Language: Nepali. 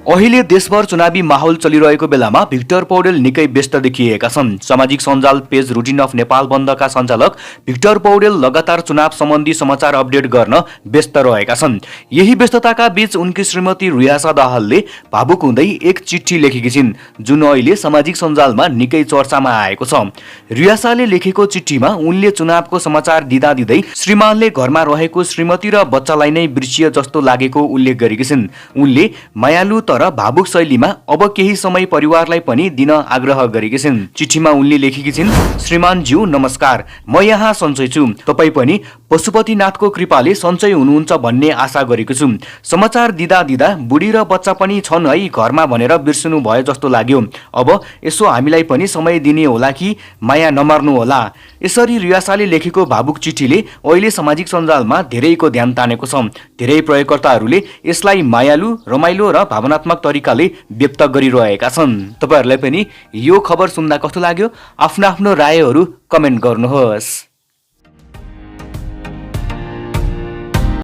अहिले देशभर चुनावी माहौल चलिरहेको बेलामा भिक्टर पौडेल निकै व्यस्त देखिएका छन्। सामाजिक सञ्जाल पेज रुटिन अफ नेपाल बन्दका सञ्चालक भिक्टर पौडेल लगातार चुनाव सम्बन्धी समाचार अपडेट गर्न व्यस्त रहेका छन्। यही व्यस्तताका बीच उनकी श्रीमती रियासा दाहालले भावुक हुँदै एक चिठी लेखेकी छिन्, जुन अहिले सामाजिक सञ्जालमा निकै चर्चामा आएको छ। रियासाले लेखेको चिठीमा उनले चुनावको समाचार दिँदै श्रीमानले घरमा रहेको श्रीमती र बच्चालाई नै बिर्सिए जस्तो लागेको उल्लेख गरेकी छिन्। उनले मायालु तर भावुक शैलीमा अब केही समय परिवारलाई पनि दिन आग्रह गरेकी छिन्। चिठीमा उनले लेखेकी छिन्, श्रीमानज्यू नमस्कार, म यहाँ सन्चै छु। तपाई पनि पशुपतिनाथको कृपाले सन्चै हुनुहुन्छ भन्ने आशा गरेको छु। समाचार दिँदा बुढी र बच्चा पनि छन् है घरमा भनेर बिर्सनु भयो जस्तो लाग्यो। अब यसो हामीलाई पनि समय दिने होला कि माया नमार्नु होला। यसरी रियासाले लेखेको भावुक चिठीले अहिले सामाजिक सञ्जालमा धेरैको ध्यान तानेको छ। धेरै प्रयोगकर्ताहरूले यसलाई मायालु, रमाइलो र भावनात्मक तरिकाले व्यक्त गरिरहेका छन्। तपाईहरुलाई पनि यो खबर सुन्दा कस्तो लाग्यो? आफ्नो आफ्नो रायहरू कमेन्ट गर्नुहोस्।